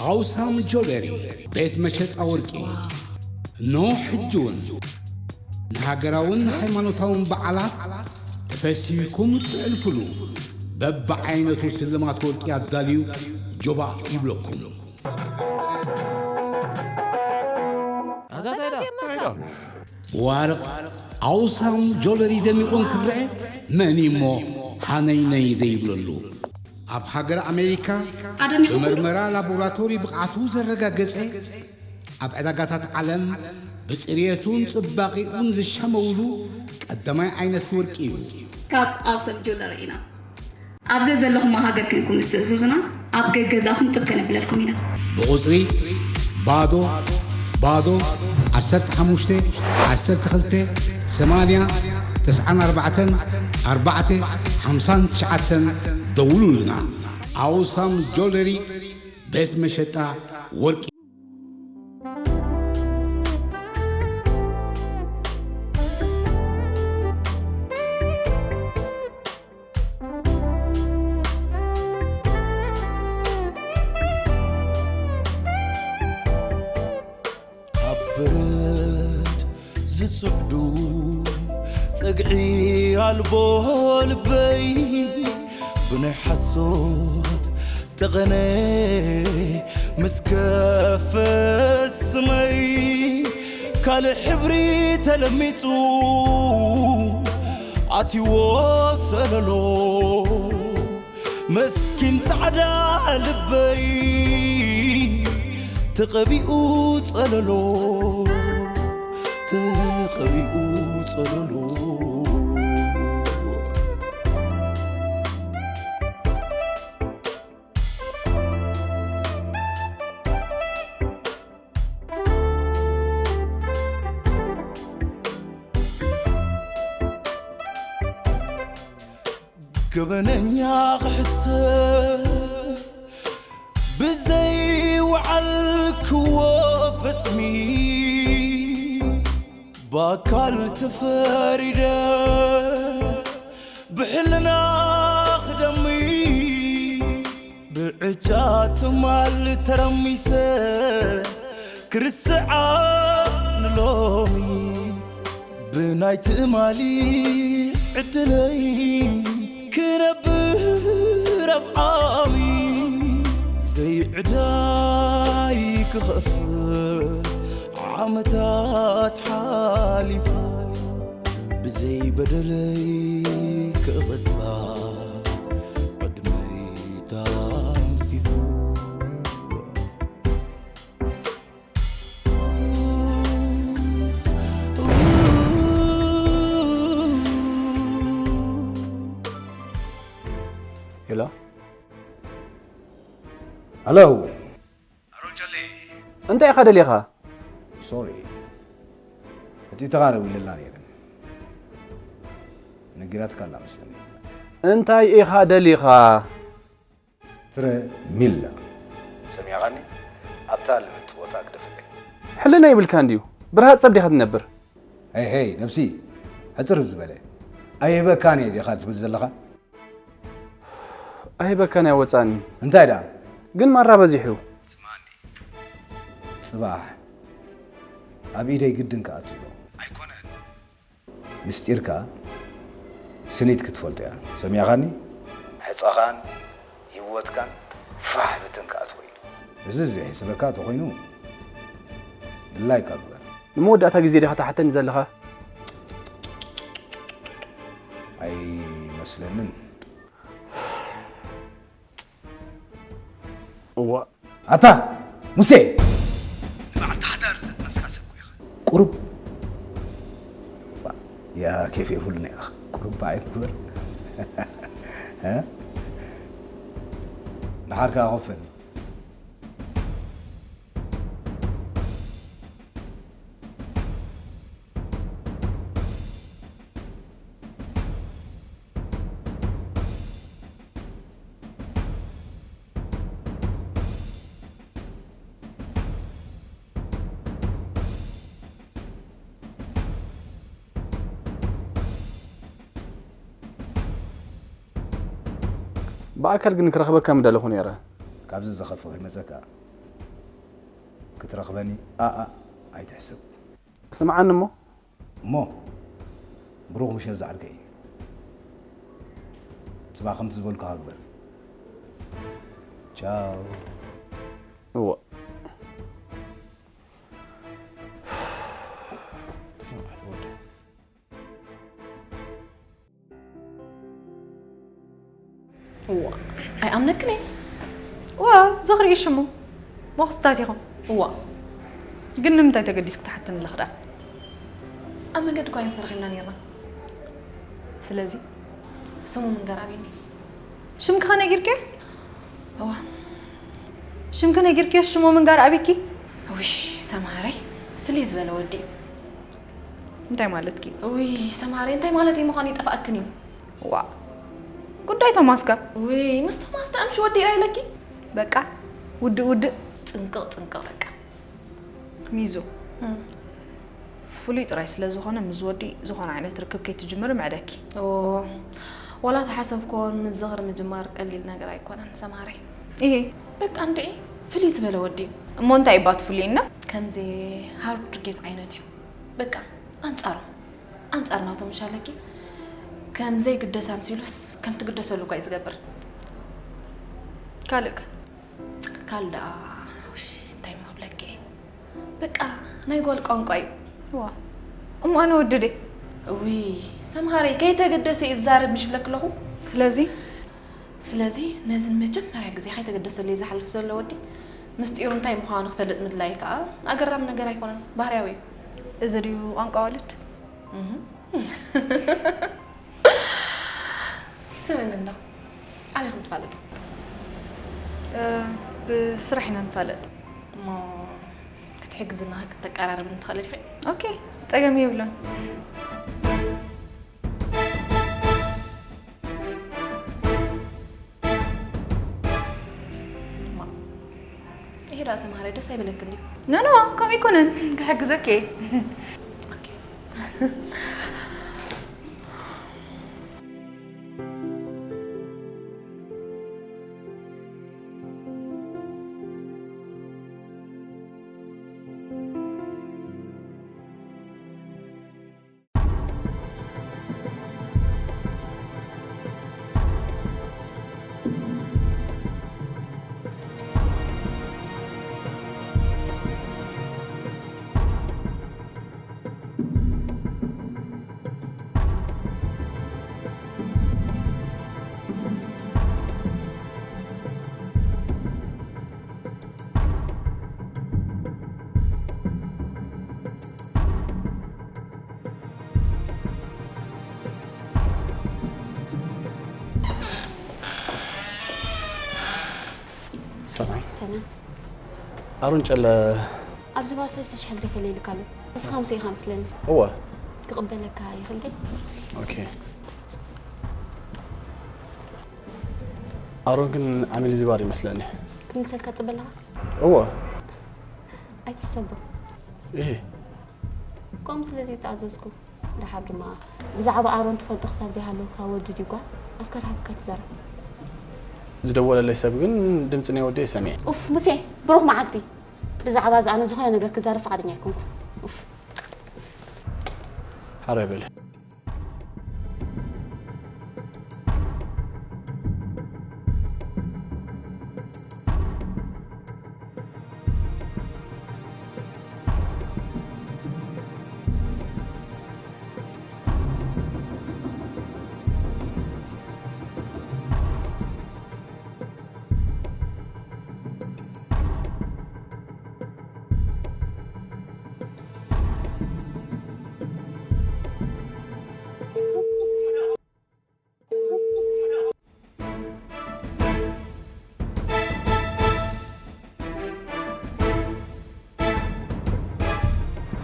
ኣውሳም ጆለሪ፣ ቤት መሸጣ ወርቂ። እነሆ ሕጂ እውን ንሃገራውን ሃይማኖታውን በዓላት ተፈሲህኩም እትሕልፉሉ በብዓይነቱ ስልማት ወርቂ ኣዳልዩ ጆባእ ይብለኩም። ዋርቕ ኣውሳም ጆለሪ ደሚቑ እንክረአ መን እሞ ሃነይነይ ዘይብለሉ? ኣብ ሃገር ኣሜሪካ ኣደሚቑ ብመርመራ ላቦራቶሪ ብቕዓቱ ዘረጋገጸ፣ ኣብ ዕዳጋታት ዓለም ብጽርየቱን ጽባቐኡን ዝሻመውሉ ቀዳማይ ዓይነት ወርቂ እዩ። ካብ ኣውሳም ጆለሪ ኢና። ኣብ ዘዘለኹሞ ሃገር ኮይንኩም ምስ ትእዝዙና፣ ኣብ ገገዛኹም ጥብ ከነብለልኩም ኢና። ብቑጽሪ ባዶ ባዶ ዓሰርተ ሓሙሽተ ዓሰርተ ክልተ ሰማንያ ተስዓን ኣርባዕተን ኣርባዕተ ሓምሳን ትሽዓተን ደውሉልና። ኣውሳም ጆለሪ ቤት መሸጣ ወርቂ። ካብ በረድ ዝጽዕዱ ጸግዒ ኣልቦ ልበይ ብናይ ሓሶት ጠቐነ ምስ ከፈ ስመይ ካልእ ሕብሪ ተለሚጹ ኣትይዎ ሰለሎ መስኪን ጻዕዳ ልበይ ተቐቢኡ ጸለሎ ተቐቢኡ ጸለሎ። ገበነኛ ክሕሰብ ብዘይ ወዓልክዎ ፈጽሚ ብኣካል ተፈሪደ ብሕልና ክደሚ ብዕጫ ትማል ተረሚሰ ክርስዓ ንሎሚ ብናይ ትማሊ ዕድለይ ክነብር ኣብ ዓሚ ዘይዕዳይ ክኸፍል ዓመታት ሓሊፉ ብዘይ በደለይ ክቕጻ ዕድመይ ታንፊፉ። ሄሎ ሄሎ ኣሮን ጨሌ እንታይ ኢኻ ደሊኻ? ሶሪ እቲ ተቓረብ ኢለላ ነይረ ነጊራትካ ኣላ መስለኒ እንታይ ኢኻ ደሊኻ? ትረ ሚላ ሰሚዕኻኒ ኣብታ ልምንቲ ቦታ ግደፍለይ ሕልና ይብልካ እንድዩ ብርሃፅ ሰብ ዲኻ ትነብር? ሄይ ሄይ ነብሲ ሕፅር ዝበለ ኣይህበካን እየ ዲኻ ትብል ዘለኻ ኣይበካን ኣያ ወፃኒ እንታይ ደኣ ግን ማራ በዚሑ እዩ ስማኒ ጽባሕ ኣብ ኢደይ ግድን ክኣቱ ኣሎ ኣይኮነን ምስጢርካ ስኒት ክትፈልጦ እያ ሰሚዕኻኒ ሕፃኻን ህይወትካን ፋሕ ብትን ክኣትዎ እዩ እዚ ዘየሕስበካ ተኾይኑ ድላይካ ግበር ንመወዳእታ ግዜ ዲኻ ትሓተኒ ዘለኻ? ኣይመስለንን እዋ ኣታ ሙሴ ንበዓልቲ ሓዳር ዘጥነስካ ሰብ እኮ ኢኻ ቁሩብ ያ ኬፍ የብሉን ኢኻ ቁሩብ ብዓይ ግበር እ? ደሓር ከኣ ኮፈል ብኣካል ግን ክረኽበካ ምደለኹ ነይረ። ካብዚ ዝኸፍእ ከይመጸካ ክትረኽበኒ ኣኣ ኣይትሕሰብ። ስምዓኒ እሞ። እሞ ብሩኽ ምሸት ዝዓርከይ። ጽባሕ ከምቲ ዝበልኩኻ ግበር። ቻው። እወ። እዋ ኣይኣምነክን እየ። ዋ፣ ዝኽሪ እዩ ሽሙ። መኹስታት ኢኹም። እዋ። ግን ንምንታይ ተገዲስክ ትሓትኒ ኣለኽ ደኣ? ኣብ መንገዲ እኳ ኢና ተራኺብና ነይርና። ስለዚ? ስሙ ምንጋር ኣብዩኒ። ሽምኪ ከ ነጊርክዮ? እዋ። ሽምኪ ነጊርክዮ ሽሙ ምንጋር ኣብዩኪ? ውይ፣ ሰምሃረይ፣ ፍልይ ዝበለ ወዲ እዩ። እንታይ ማለትኪ? ውይ፣ ሰምሃረይ፣ እንታይ ማለት እዩ ምዃኑ ይጠፍኣክን እዩ። ዋ፣ ጉዳይ ቶማስ ከ? ውይ፣ ምስ ቶማስ ደኣ ምሽ ወዲኣ ኢለኪ? በቃ፣ ውድእ ውድእ። ጽንቅቕ ጽንቅቕ በቃ። ሚዙ፣ እም። ፍሉይ ጥራይ ስለ ዝኾነ ምስ ወዲ ዝኾነ ዓይነት ርክብ ከይትጅምሪ ምዕደኪ። ኦ፣ ዋላ ተሓሰብኮን ምስ ዝኽሪ ምጅማር ቀሊል ነገር ኣይኮነን ሰምሃረይ። ኢሂ። በቃ እንድዒ ፍልይ ዝበለ ወዲ እዩ። እሞ እንታይ እባ ትፍልዩና? ከምዚ ሃርድ ጌት ዓይነት እዩ። በቃ ኣንጻሩ፣ ኣንጻር ናቶም ምሽ ኣለኪ። ከም ዘይግደስ ኣምሲሉስ ከም ትግደሰሉ እኳ እዩ ዝገብር። ካልእ ከ? ካልእ ደኣ፣ ውሽ፣ እንታይ እሞ ክብለኪ እየ? በቃ ናይ ጓል ቋንቋ እዩ። ዋ፣ እሞ ኣነ ወዲ ድየ? ውይ፣ ሰምሃረይ፣ ከይተገደሰ እዩ ዝዛረብ ምሽ ይብለኪ ኣለኹ። ስለዚ? ስለዚ ነዚ ንመጀመርያ ግዜ ከይተገደሰለይ ዝሓልፍ ዘሎ ወዲ ምስጢሩ እንታይ ምዃኑ ክፈልጥ ምድላይ ከኣ ኣገራሚ ነገር ኣይኮነን፣ ባህርያዊ እዩ። እዚ ድዩ ቋንቋ ኣዋልድ? እህ። ስምዒ እንዶ፣ ኣበይ ከም ትፋለጡ? እ፣ ብስራሕ ኢና ንፋለጥ። እሞ ክትሕግዝና ክትተቀራረብኒ ትኽእሊ ዲኺ? ኦኬ፣ ጸገም የብሉን። እማ፣ ይሄ ደኣ ሰምሃረይ ደስ ኣይበለክን ድዩ? ኖ፣ ኖ፣ ከምኡ ኣይኮነን። ክሕግዘኪ እየ። ኦኬ። ሰላም። ሰላም። ኣሮን ጨለ ኣብዚ ባር ሰለስተ ሽሕ ግደፈለይ ኢሉካ ኣሎ። ንስኻ ምሰ ኢኻ መስለኒ። እወ። ክቕበለካ ይኽእል ድየ? ኦኬ። ኣሮን ግን ዓሚል እዚ ባር ይመስለኒ። ክምልሰልካ ትጽበ ኣለኻ? እወ። ኣይትሕሰቦ። እሂ። ከምኡ ስለ ዘይተኣዘዝኩ። ደሓር ድማ ብዛዕባ ኣሮን ትፈልጦ ክሳብ ዘይሃለወካ ወዲ ድዩ ጓል ኣፍካር ሃብካ ትዛረብ። ዝደወለለይ ሰብ ግን ድምፂ ናይ ወደይ ሰሚዐ። ኡፍ፣ ሙሴ፣ ብሩኽ መዓልቲ። ብዛዕባ እዚ ኣነ ዝኾነ ነገር ክዛረብ ፍቓደኛ ኣይኮንኩን። ኡፍ። ሓራይ በለ።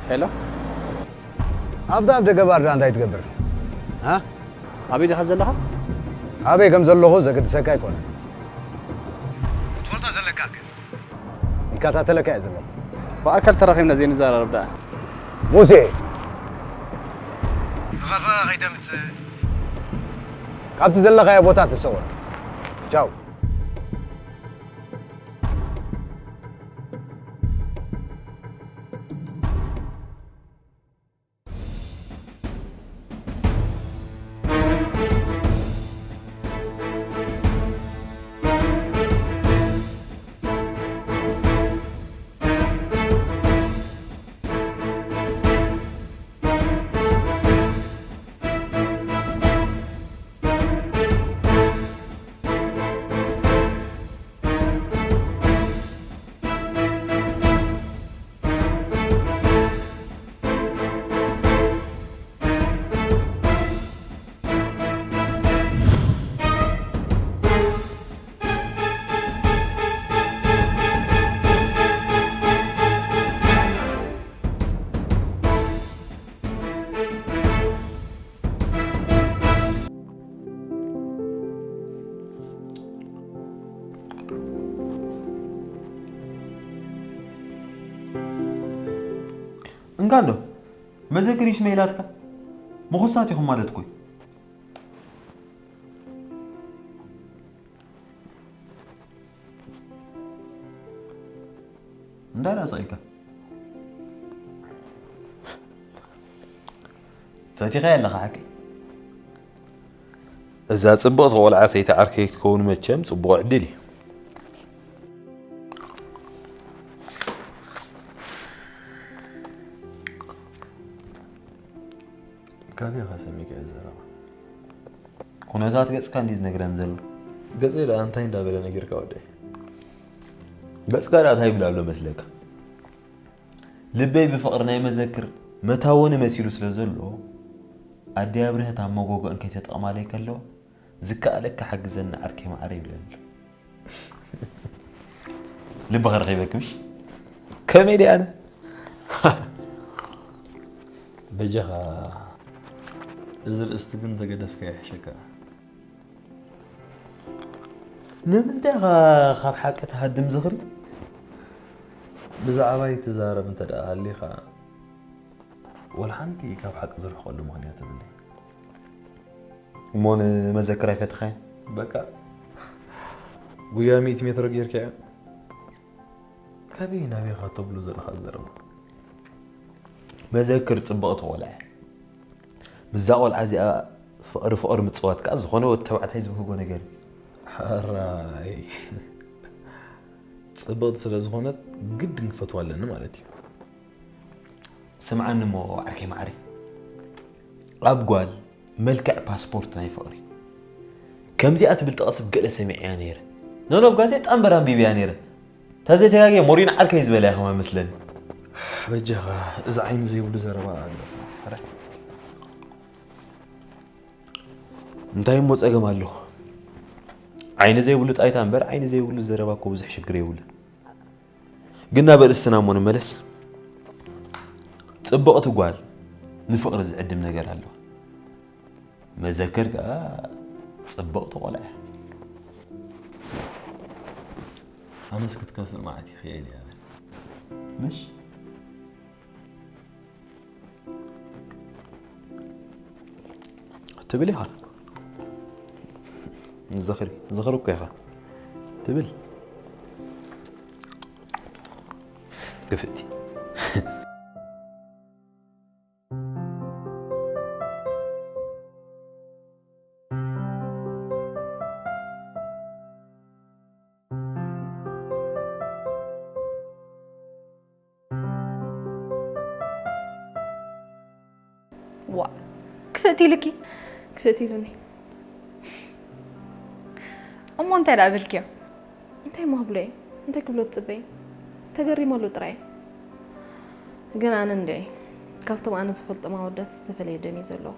ሄሎ። ኣብዳ ኣብ ደገ ባር ደኣ እንታይ ትገብር? ሃ? ኣበይ ዲኻ ዘለኻ? ኣበይ ከም ዘለኹ ዘገድሰካ ኣይኮነን። ክትፈልጦ ዘለካ ግን ይከታተለካ እየ ዘለኹ። ብኣካል ተራኺብና ዘይንዘራረብ ደኣ። ሙሴ! ዝኸፍኣ ከይተምጽእ። ካብቲ ዘለኻዮ ቦታ ተሰወር። ቻው። እንዶ መዘክር ይሽመ ኢላትካ ምኹሳት ኢኹም ማለት እኮ እዩ። እንታይ ደኣ ስቕ ኢልካ? ፈቲኻ ኣለኻ ሓቂ። እዛ ጽብቕቲ ቆልዓ ሰይቲ ዓርከይ ክትከውን መቸም ጽቡቕ ዕድል እዩ። ካበይ ኢኻ ሰሚዕካዮ ዘረባ? ኩነታት ገጽካ እንዲ ዝነግረን ዘሎ። ገጸይ ደኣ እንታይ እንዳበለ ነጊርካ ወደይ? ገጽካ ደኣ እንታይ ይብል ኣሎ መስለካ? ልበይ ብፍቕሪ ናይ መዘክር መታወኒ መሲሉ ስለ ዘሎ፣ ኣደይ ኣብርሀት ኣብ መጎጎ እንከይተጠቕማለይ ከለዋ፣ ዝከኣለካ ሓግዘኒ ዓርከይ ማዕረ ይብለኒ ኣሎ። ልቢ ከረኺበኪ ምሽ? ከመይ ደይ ኣነ? በጃኻ፣ እዚ ርእስቲ ግን ተገደፍካ ይሕሸካ። ንምንታይ ኢኻ ካብ ሓቂ ትሃድም ዝኽሪ? ብዛዕባይ ትዛረብ እንተ ደኣ ሃሊኻ፣ ወላ ሓንቲ ካብ ሓቂ ዝርሕቐሉ ምኽንያት የብለይ። እሞ ንመዘክር ኣይፈተኻዮን? በቃ፣ ጉያ ሚእቲ ሜትሮ ጌርካዮ። ካበይ ናበይ ኢኻ ተብሎ ዘለኻ ዘረባ? መዘክር ጽብቕቲ ቆልዓ እያ። ምስዛ ቆልዓ እዚኣ ፍቕሪ ፍቕሪ ምጽዋት ከኣ ዝኾነ ወዲ ተባዕታይ ዝብህጎ ነገር እዩ። ሕራይ። ጽብቕቲ ስለ ዝኾነት ግድን ክፈትዋ ኣለኒ ማለት እዩ። ስምዓኒ እሞ ዓርከይ ማዕረይ። ኣብ ጓል መልክዕ ፓስፖርት ናይ ፍቕሪ። ከምዚኣ ትብል ጥቕሲ ብገለ ሰሚዐያ ነይረ። ኖኖ፣ ኣብ ጋዜጣ እምበር ኣንቢበያ ነይረ። ተዘይተጋግየ ሞሪን ዓርከይ ዝበለያ ከማን መስለኒ። በጃኻ፣ እዚ ዓይኒ ዘይብሉ ዘረባ ኣሎ። ሕራይ። እንታይ እሞ ጸገም ኣሎ? ዓይኒ ዘይብሉ ጣይታ እምበር ዓይኒ ዘይብሉ ዘረባ እኮ ብዙሕ ሽግር የብሉን። ግን ናብ ኣርእስትና እሞ ንመለስ። ጽብቕቲ ጓል ንፍቕሪ ዝዕድም ነገር ኣለዋ። መዘክር ከኣ ጽብቕቲ ቆልዓ እያ። ኣነስ ክትከፍእ መዓት ይኽእል እያ በል። ምሽ? ትብል ኢኻ። ዝኽሪ፣ ዝኽሪ እኮ ኢኻ። ትብል። ክፍእቲ። ዋ፣ ክፍእቲ ኢልኪ? ክፍእቲ ኢሉኒ። እሞ እንታይ ደኣ በልክዮ? እንታይ እሞ ክብሎ እየ? እንታይ ክብሎ ትጽበዪ? ተገሪመሉ ጥራይ። ግን ኣነ እንድዒ፣ ካብቶም ኣነ ዝፈልጦም ኣወዳት ዝተፈለየ ደም እዩ ዘለዎ።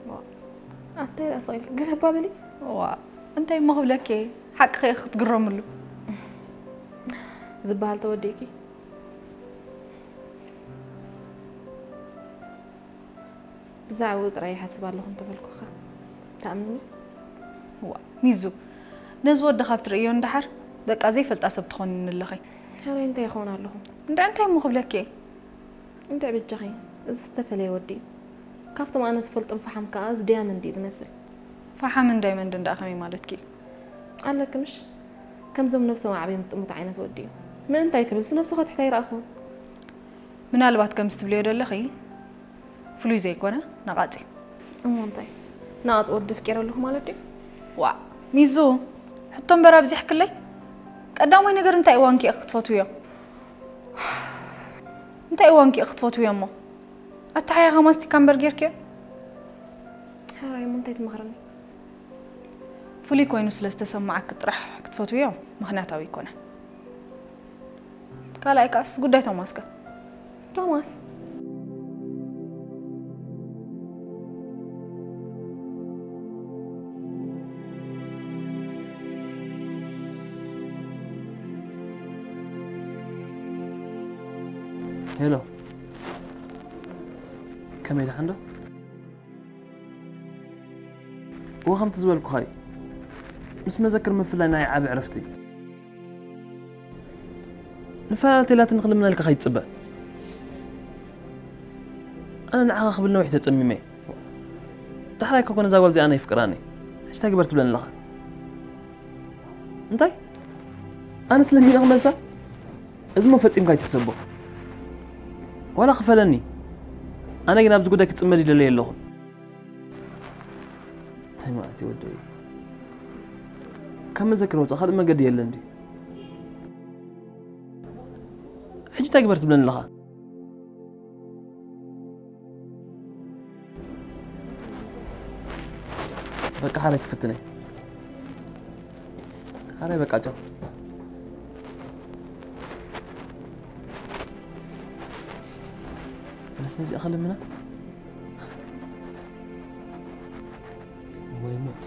ዋ፣ ኣታይ ደኣ ስቕ ኢልኪ ገለባ በሊ? ዋ፣ እንታይ እሞ ክብለኪ እየ? ሓቅኺ ኢኺ ክትግረምሉ። ዝበሃል ተወዲእኪ? ብዛዕባኡ ጥራይ ይሓስብ ኣለኹ እንተበልኩኻ፣ ትኣምንኒ? ዋ፣ ሚዙ፣ ነዚ ወዲ ካብ ትርእዮ እንድሓር፣ በቃ ዘይፈልጣ ሰብ ትኾንኒ ኣለኺ። ሕራይ እንታይ ይኸውን ኣለኹ? እንድዒ እንታይ እሞ ክብለኪ እየ? እንድዒ በጃኺ፣ እዚ ዝተፈለየ ወዲ እዩ። ካብቶም ኣነ ዝፈልጦም ፈሓም ከኣ እዚ ዳያመንድ እዩ ዝመስል። ፈሓምን ዳይመንድን ደኣ ከመይ ማለትኪ እዩ? ኣለኪ ምሽ? ከምዞም ነብሶም ኣዕብዮም ዝጥምቱ ዓይነት ወዲ እዩ። ምእንታይ ክብልሲ ነብሱ ከትሕት ኣይረኣኹን። ምናልባት ከምዚ ትብልዮ ዘለኺ ፍሉይ ዘይኮነ ነቓጽ እዩ። እሞ እንታይ? ነቓጽ ወዲ ኣፍቂረ ኣለኹ ማለት ድዩ? ዋእ! ሚዙ! ሕቶ እምበር ኣብዚሕክለይ? ቀዳማይ ነገር እንታይ እዋንኪ ኢኺ ክትፈትውዮ? እንታይ እዋንኪ ኢኺ ክትፈትውዮ እሞ? ኣተሓሒኻ ማስቲካ እምበር ጌርክዮ? ሕራይ እሞ እንታይ ትመኽረኒ? ፍሉይ ኮይኑ ስለ ዝተሰማዓኪ ጥራሕ ክትፈትውዮ ምኽንያታዊ ኣይኮነን። ካልኣይ ከኣስ ጉዳይ ቶማስ ከ? ቶማስ? ሄሎ፣ ከመይ ደሓን ዶ? እወ፣ ከምቲ ዝበልኩኻ እዩ። ምስ መዘክር ምፍላይ ናይ ዓቢ ዕረፍቲ እዩ። ንፈላለ ተይላትኒ ክልምነልካ ከይትጽበ። ኣነ ንዓኻ ክብል ነዊሕ ተጸሚመ። ዳሕራይ እኮ ነዛ ጓል እዚኣ ናይ ፍቅራኒ። ሕጂ እንታይ ግበር ትብለኒ ኣለኻ? እንታይ? ኣነ ስለሚነ ክመልሳ? እዚ እሞ ፈጺምካ ኣይትሕሰቦ። ዋላ ክፈለኒ። ኣነ ግን ኣብዚ ጉዳይ ክጽመድ ይደለየ ኣለኹ። እንታይ ማለት እዩ ወደይ? ካብ መዘክር ወጻእ ካልእ መገዲ የለን ድዩ? ሕጂ እንታይ ግበር ትብለኒ ኣለኻ? በቃ ሓራይ ክፍትነ። ሓራይ በቃ ጫው። ኣነስ ነዚኣ ከለምና ወይ ሞት።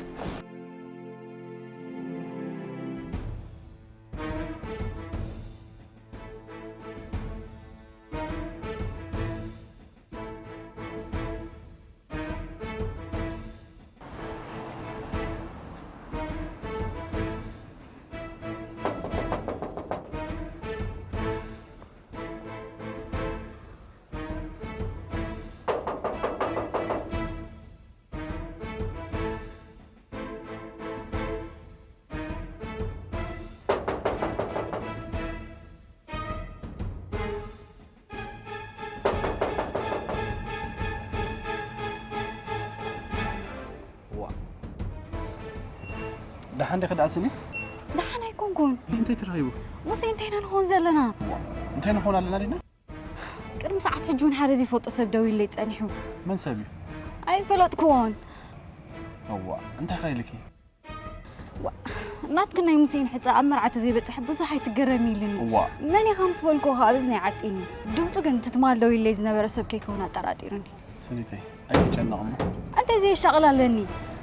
ዋ። ደሓን ዲኺ ደኣ ስኒ? ደሓን ኣይኮንኩን። እንታይ ተረኺቡ? ሙሴ እንታይ ኢና ንኸውን ዘለና? ዋ። እንታይ ንኸውን ኣለና ዲና? ቅድሚ ሰዓት ሕጂ እውን ሓደ ዘይፈልጦ ሰብ ደዊለይ ጸኒሑ። መን ሰብ እዩ? ኣይፈለጥክዎን። እዋ፣ እንታይ ኸ ኢልኪ? ዋ፣ ናትክን ናይ ሙሴን ሕጸ ኣብ መርዓ ተዘይበጽሕ ብዙሕ ኣይትገረሚ ኢልኒ። እዋ። መን ኢኻ ምስ በልኩ ኸኣ እዝነይ ዓጺኒ። ድምጹ ግን እቲ ትማል ደዊለይ ዝነበረ ሰብ ከይከውን ኣጠራጢሩኒ። ስኒተይ፣ ኣይትጨነቕ እሞ። እንታይ ዘየሻቕል ኣለኒ?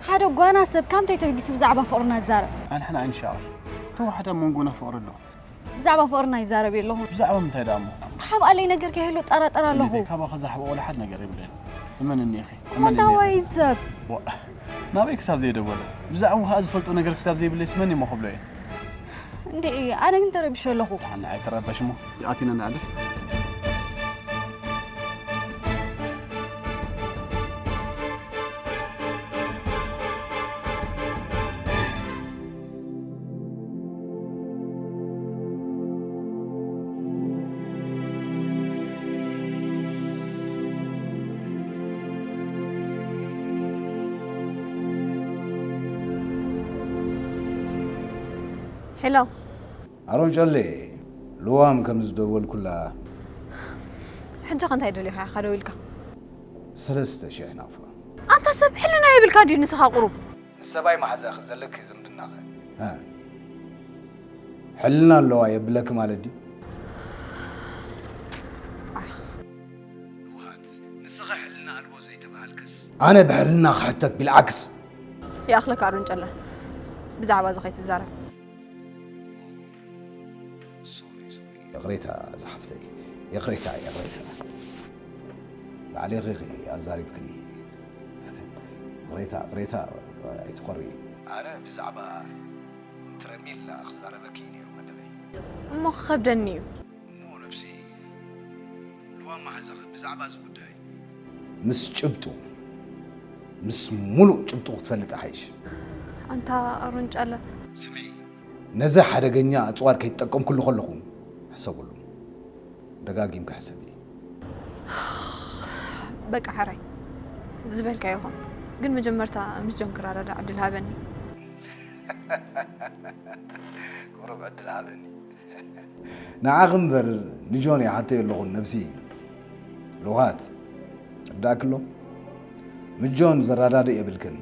ሓደ ጓና ሰብ ካምታይ ተበጊሱ ብዛዕባ ፍቕርና ዝዛረብ? ኣንሕና ኣይንሻቐል። ተዋሕዳ መንጎና ፍቕሪ ኣሎ። ብዛዕባ ፍቕርና ይዛረብ የለኹን። ብዛዕባ ምንታይ ደኣ እሞ? ትሓብኣለይ ነገር ከይህሉ እጠራጠር ኣለኹ። ስኒተይ፣ ካባኻ ዝሓብኦ ወላ ሓደ ነገር የብለይን። እመንኒ ኢኺ፣ እመንኒ ኢኺ። እዋንታዋይ ሰብ። ዋ፣ ናበይ ክሳብ ዘይደወለ? ብዛዕባኡ ከኣ ዝፈልጦ ነገር ክሳብ ዘይብለይስ መን እሞ ክብሎ እየ? እንድዒ፣ ኣነ ግን ተረቢሸ ኣለኹ። ኣነ ኣይትረበሽ እሞ፣ ኣቲና ንኣድር። ሄሎ። ኣሮን ጨሌ፣ ልዋም ከም ዝደወልኩላ። ሕጂ ከ እንታይ ደሊኻ ኢኻ ደው ኢልካ? ሰለስተ ሽሕ ናቕፋ። ኣንታ ሰብ ሕልና የብልካ ድዩ ንስኻ ቁሩብ? ምስ ሰብኣይ መሓዛ ዘለኪ ዝምድና ኸ? እ? ሕልና ኣለዋ የብለኪ ማለት ድዩ? ኣኽ። ንውሃት፣ ንስኺ ሕልና ኣልቦ ዘይተባሃልክስ? ኣነ ብሕልና ክሕተት ቢልዓክስ። ይኣኽለካ ኣሮን ጨለ። ብዛዕባ እዚ ከይትዛረብ። ሶሪ፣ ሶሪ። ይቕሬታ ዝሓፍተይ። ይቕሬታ፣ ይቕሬታ። ባዕሌኺ ኢኺ ኣዛሪብክኒ። ይቕሬታ፣ ይቕሬታ፣ ኣይትኾሪ። ኣነ ብዛዕባ ትረሚላ ክዛረበኪ እዩ ነይሩ መደበይ። እሞ ክኸብደኒ እዩ። እሞ ነብሲ፣ ልዋም መሓዛኺ ብዛዕባ እዚ ጉዳይ ምስ ጭብጡ፣ ምስ ሙሉእ ጭብጡ ክትፈልጥ ይሓይሽ። ኣንታ ኣሮን ጨለ። ስምዒ፣ ነዚ ሓደገኛ ኣጽዋር ከይተጠቀምኩሉ ከለኹ ሕሰብሉ። ደጋጊምካ ሕሰቢ። በቃ ሓራይ፣ ዝበልካዮ ይኹን። ግን መጀመርታ ምስ ጆን ክረዳዳእ ዕድል ሃበኒ። ቁሩብ ዕድል ሃበኒ። ንዓኺ እምበር ንጆን ይሓቶ የለኹን ነብሲ። ልውሃት፣ ርዳእክሎ። ምስ ጆን ዘረዳድእ የብልክን።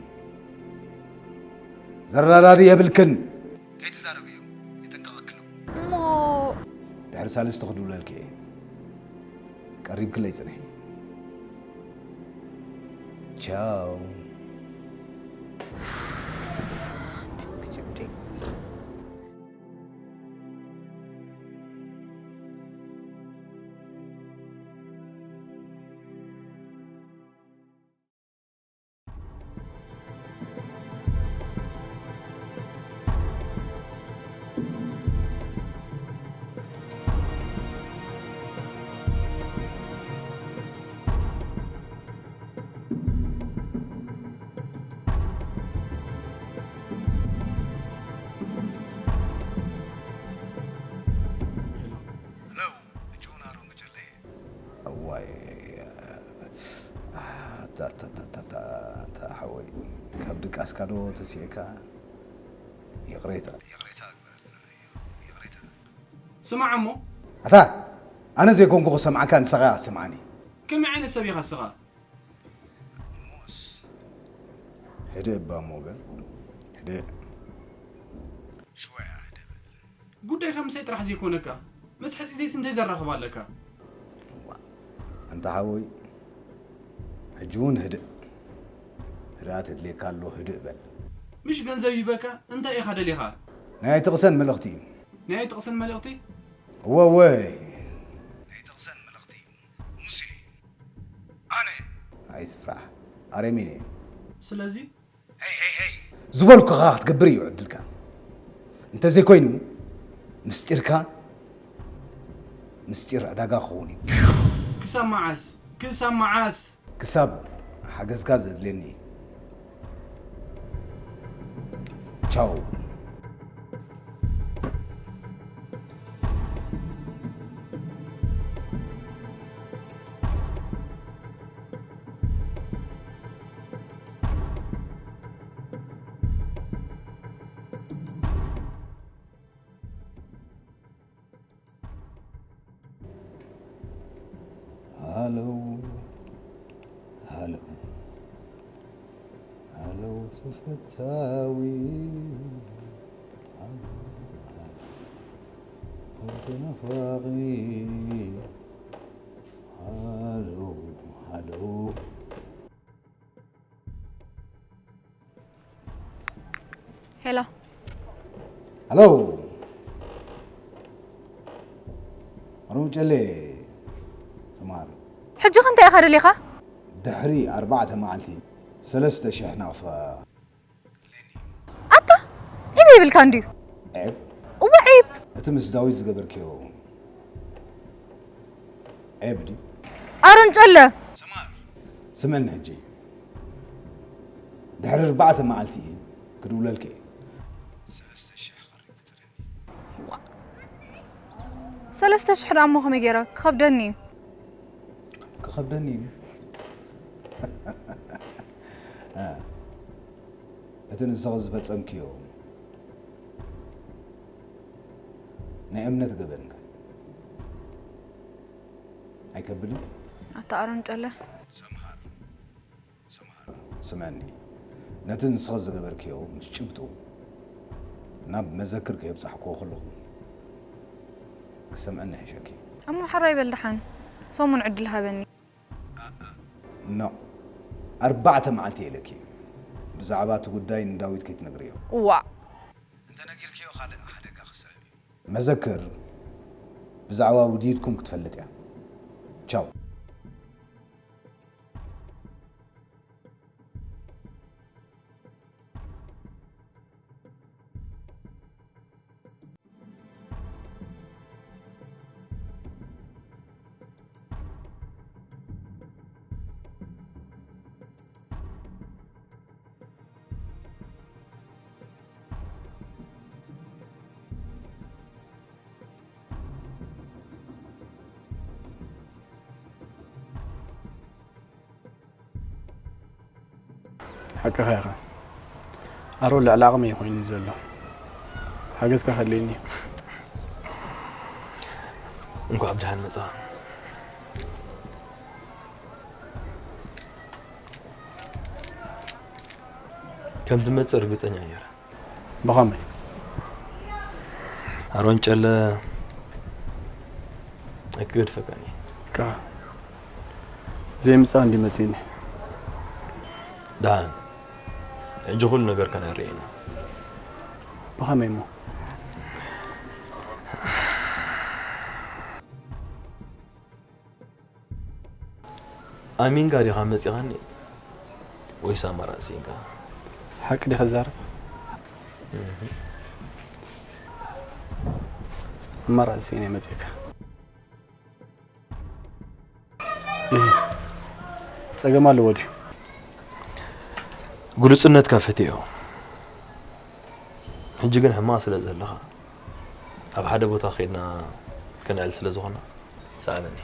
ዘረዳድእ የብልክን። ከይትዛረብዮ፣ ይጥንቀቐክሎ። እሞ ድሕሪ ሳልስቲ ክድውለልኪ እየ። ቀሪብክለይ ጽንሒ። ቻው። እዋይ፣ ኣታ፣ ኣታ፣ ኣታ፣ ኣታ፣ ኣታ፣ ኣታ፣ ሓወይ፣ ካብ ድቃስካ ዶ ተሲእካ? ይቕሬታ፣ ይቕሬታ ግበረልና፣ ይቕሬታ። ስማዕ እሞ። ኣታ፣ ኣነ ዘይኮንኩ ክሰምዓካ፣ ንስኻ ኢኻ ትሰምዓኒ። ከመይ ዓይነት ሰብ ኢኻ ንስኻ? እሞስ፣ ህድእ እባ እሞ በል፣ ህድእ። ሽወያ ህድእ በል። ጉዳይካ ምሳይ ጥራሕ ዘይኮነካ፣ ምስ ሕጽይተይስ እንታይ ዘራኽብ ኣለካ? እዋ፣ ኣንታ ሓወይ፣ ሕጂ እውን ህድእ። ህድኣት የድልየካ ኣሎ፣ ህድእ በል። ምሽ ገንዘብ ይበካ፣ እንታይ ኢኻ ደሊኻ? ናይ ጥቕሰን መልእኽቲ እዩ። ናይ ጥቕሰን መልእኽቲ? እወ፣ እወ። ናይ ጥቕሰን መልእኽቲ እዩ። ሙሴ፣ ኣነ። ኣይትፍራሕ፣ ኣረሚን እየ። ስለዚ? ሄይ፣ ሄይ፣ ሄይ። ዝበልኩኻ ክትገብር እዩ ዕድልካ። እንተዘይኮይኑ፣ ምስጢርካ ምስጢር ዕዳጋ ክኸውን እዩ። ክሳብ መዓስ? ክሳብ መዓስ? ክሳብ ሓገዝካ ዘድልየኒ። ቻው። ሃሎ፣ ሃሎ፣ ሃሎ ተፈታዊ፣ ሃሎ፣ ሃሎ ተናፋቒ፣ ሃሎ፣ ሃሎ። ሄሎ። ሃሎ። ኣሮን ጨሌ፣ ተማር። ሕጂ ከ እንታይ ኢኻ ደሊኻ? ድሕሪ ኣርባዕተ መዓልቲ ሰለስተ ሽሕ ናቕፋ። ኣታ፣ ዒብ የብልካ እንድዩ። ዒብ? እወ፣ ዒብ። እቲ ምስ ዳዊት ዝገበርክዮ ዒብ ድዩ? ኣሮን ጨለ። ሰማር፣ ስምዕኒ ሕጂ። ድሕሪ ኣርባዕተ መዓልቲ ክድውለልኪ እየ። ሰለስተ ሽሕ ክቕርብ ክትረኒ። ሰለስተ ሽሕ ደኣ እሞ ከመይ ገይረ? ክኸብደኒ እዩ። ክኸብደኒ እዩ? እ፣ እቲ ንስኺ ዝፈጸምክዮ ናይ እምነት ገበን ከ ኣይከብድን? ኣታ ኣሮን ጨለ። ሰምሃር፣ ሰምሃር፣ ስምዕኒ፣ ነቲ ንስኺ ዝገበርክዮ ምስ ጭብጡ ናብ መዘክር ከየብጻሕክዎ ከለኹ ክሰምዐኒ ይሕሸኪ። እሞ ሕራይ በል ደሓን፣ ሰሙን ዕድል ሃበኒ። ኖ፣ ኣርባዕተ መዓልቲ ኢለኪ። ብዛዕባ እቲ ጉዳይ ንዳዊት ከይትነግርዮ። እዋእ። እንተ ነጊርክዮ ካልእ ሓደጋ ክስዕብ እዩ። መዘክር፣ ብዛዕባ ውዲትኩም ክትፈልጥ እያ። ቻው። ሓቅኻ ኢኻ። ኣሮ ልዕሊ ዓቕመይ እዩ ኮይኑኒ ዘሎ። ሓገዝካ ከድልየኒ እዩ። እንኳዕ ብደሓን መጻኻ። ከም ትመጽእ ርግጸኛ ነይረ። ብኸመይ? ኣሮን ጨለ ኣይክገድፈካን እየ። ቃ ዘይምጻእ እንዲ መጺእኒ። ደሓን፣ ሕጂ ኩሉ ነገር ከነርኢ ኢና። ብኸመይ እሞ? ኣሚንካ ዲኻ መጺኻኒ ወይስ ኣማራጺ ስኢንካ? ሓቂ ዲኻ ትዛረብ? እህ። ኣማራጺ ስኢነ መጺእካ። እህ። ጸገም ኣለዎ ድዩ? ግሉጽነትካ ፈትዮ። ሕጂ ግን ሕማቕ ስለ ዘለኻ፣ ኣብ ሓደ ቦታ ኸይድና ከነዕል ስለ ዝኾና፣ ሰኣበኒ።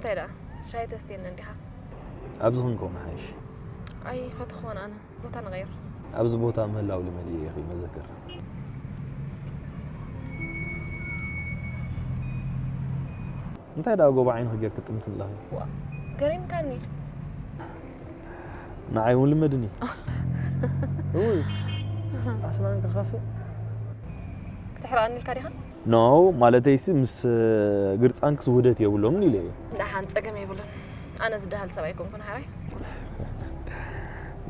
እንታይ ደኣ ሻሂ ተስትየኒ እንዲኻ? ኣብዚ ክንከውን ሓይሽ። ኣይፈትኹዎን ኣነ። ቦታ ንቐይር። ኣብዚ ቦታ ምህላው ልመድ እየ ኢኺ መዘክር። እንታይ ደኣ ጎቦ ዓይንኺ ጌርኪ ጥምቲ ኣለኺ? ገሪምካኒ። ንዓይ እውን ልመድኒ። እውይ ኣስናን ክኸፍእ። ክትሕርቐኒ ኢልካ ዲኻ? ኖ ማለተይሲ ምስ ግርፃንክስ ውህደት የብሎምን ኢለ እየ። ደሓን ጸገም የብሉን። ኣነ ዝደሃል ሰብ ኣይኮንኩን ሓራይ።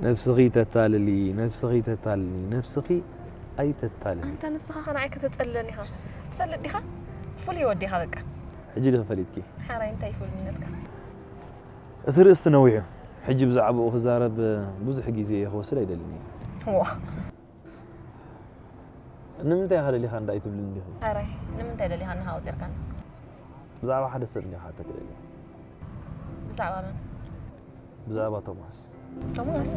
ነብስኺ ተታልሊ ነብስኺ ተታልሊ ነብስኺ ኣይተታልሊ። ኣንታ ንስኻ ከነዓይ ከተጸልለኒ ኢኻ። ትፈልጥ ዲኻ? ፍሉይ ወዲ ኢኻ በቃ። ሕጂ ዲኺ ፈሊጥኪ? ሓራይ እንታይ ፍሉይነትካ? እቲ ርእስቲ ነዊሑ። ሕጂ ብዛዕባኡ ክዛረብ ብዙሕ ግዜ ክወስድ ኣይደልን እየ። ዋ ንምንታይ ኢኻ ደሊኻ እንዳ ኣይትብልን ዲኺ? ሓራይ ንምንታይ ደሊኻ እንኻ ኣውፂርካኒ? ብዛዕባ ሓደ ሰብ እንዲኻ ተክእለኒ። ብዛዕባ መን? ብዛዕባ ቶማስ። ቶማስ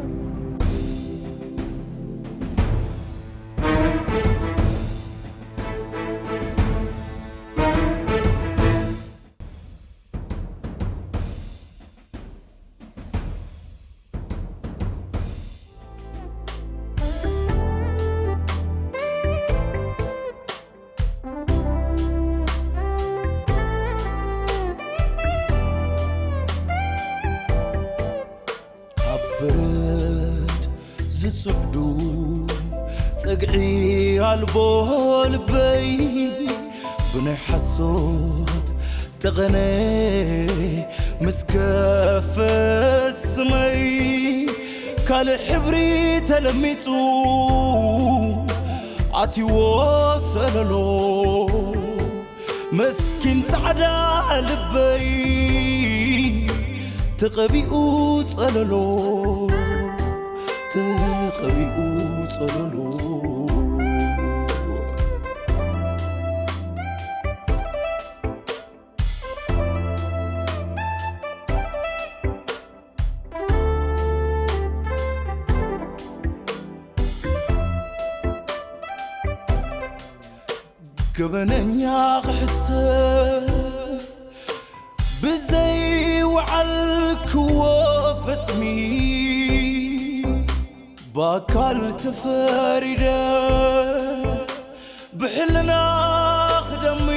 ኣብ በረድ ዝጽዕዱ ጸግዒ ኣልቦ ልበይ ብናይ ሓሶት ጠቐነ ምስ ገፈ ስመይ ካልእ ሕብሪ ተለሚጹ ኣትይዎ ሰለሎ መስኪን ጻዕዳ ልበይ ተቐቢኡ ጸለሎ ተቐቢኡ ጸለሎ ገበነኛ ክሕሰብ ብዘይ ወዓልክዎ ፈጽሚ ብኣካል ተፈሪደ ብሕልና ክደሚ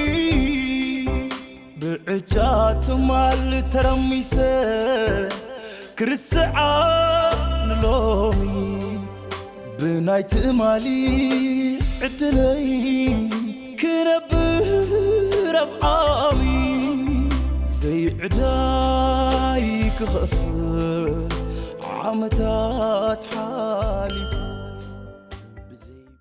ብዕጫ ትማል ተረሚሰ ክርስዓ ንሎሚ ብናይ ትማሊ ዕድለይ ክነብር ኣብ ዓሚ ዘይዕዳይ ክኸፍል ዓመታት ሓሊፉ